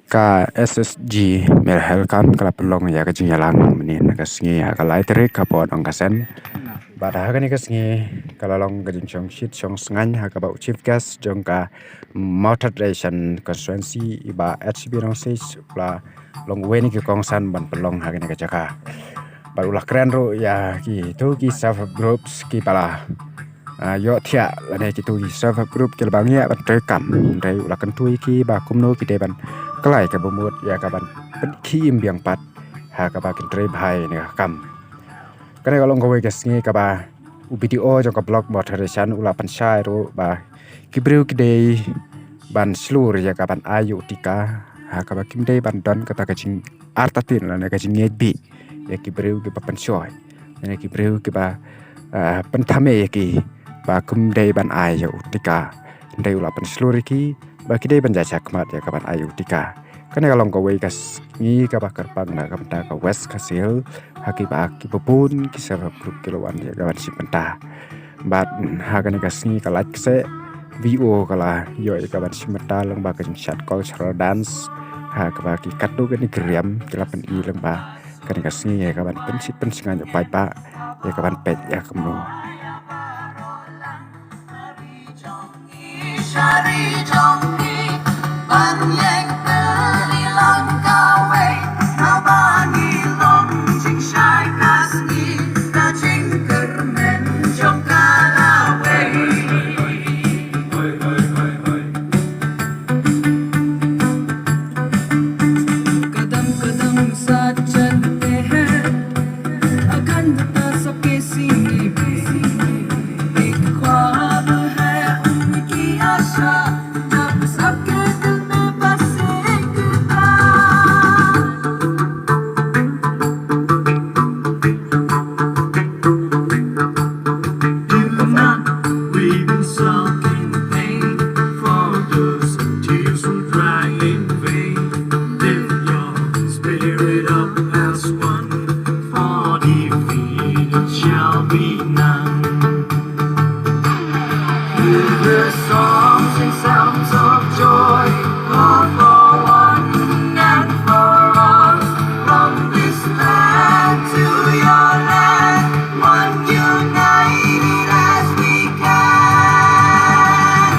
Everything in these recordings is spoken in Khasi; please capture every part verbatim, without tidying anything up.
Ka S S G Mel Health Camp ka la pynlong ïa ka jingïalang mynhynnin ka sngi ha ka lai tarik ka bnai Naiwieng. Bad ha kane ka sngi ka la long ka jingshongshit shongsngain ha kaba u chief guest jong ka Mawthadraishan constituency i Bah H B Nongsiej u la long uwei na ki kongsan ban pynlong ha kane ka jaka. Bad u la kren ruh ïa kito ki self help groups kiba la ah, ïohthiah lane kito ki self help group kiba ngi ban treikam. Hynrei u la kyntu ïa ki ba kumno ki dei ban kylla ïa ka bamut ïa ka ban pynkhie im biang pat ha kaba kin trei bha ïa kane ka kam. Kane ka long kawei ka sngi kaba u B D O jong ka block Mawthadraishan u la pynshai ruh ba ki briew ki dei ban shlur ïa ka ban ai ïa u tika ha kaba kim dei ban don kata ka jingartatien lane ka jingngeit bih ïa ki briew kiba pynshoi. Ïa ki briew kiba, ah, pynthame ïa ki ba kim dei ban ai ïa u tika. Hynrei u la pynshlur ïa ki ba ki dei ban jia shakhmat ïa ka ban ai ïa u tika. Kane ka long kawei ka sngi kaba kyrpang na ka bynta ka West Khasi Hills ha kiba ki bun ki self help group ki la wan ïa ka ban shim bynta. Bad ha kane ka sngi ka lait kse V O ka la ïoh ïa ka ban shim bynta lyngba ka jingshad cultural dance ha kaba ki katto katne ki riam ki la pyni lyngba kane ka sngi ïa ka ban pynsngewsih pynsngew ïa u paidbah ïa ka ban peit ïa kumno. कदम कदम साथ चलते हैं, अखंडता सबके सीने पे। एक ख्वाब है उनकी आशा, जब सबके दिल में बसे एकता। We've been sucking pain for those tears will dry in vain. Lift your spirit up as one for defeat shall be none. Hear the songs and sounds of joy, all for one and for all, from this land to your land, one united as we can.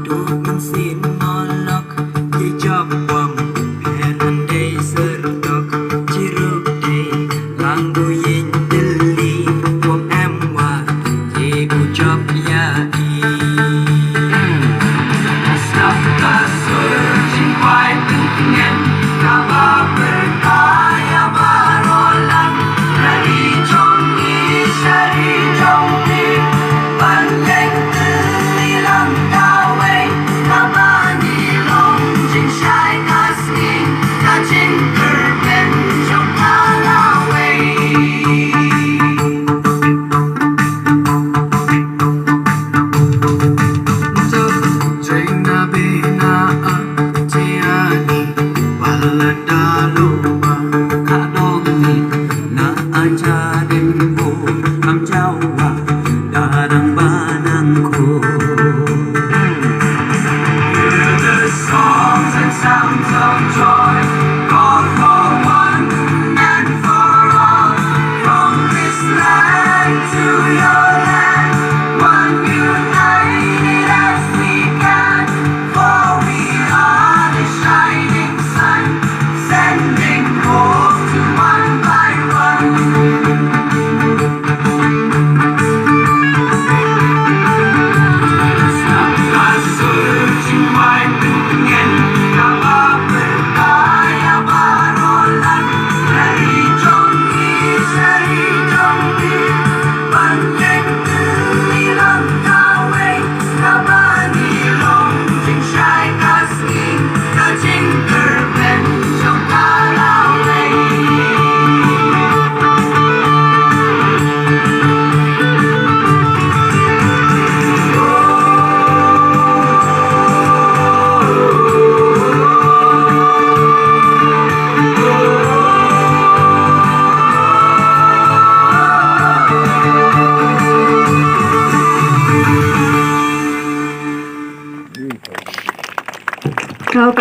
Duk mynsiem nolok, ki jop wam, pher wan dei serdok, chirup dei, lang bu yin dili, wam em wa, ki bu jop ya i. Stop the searching, why thinking and Kau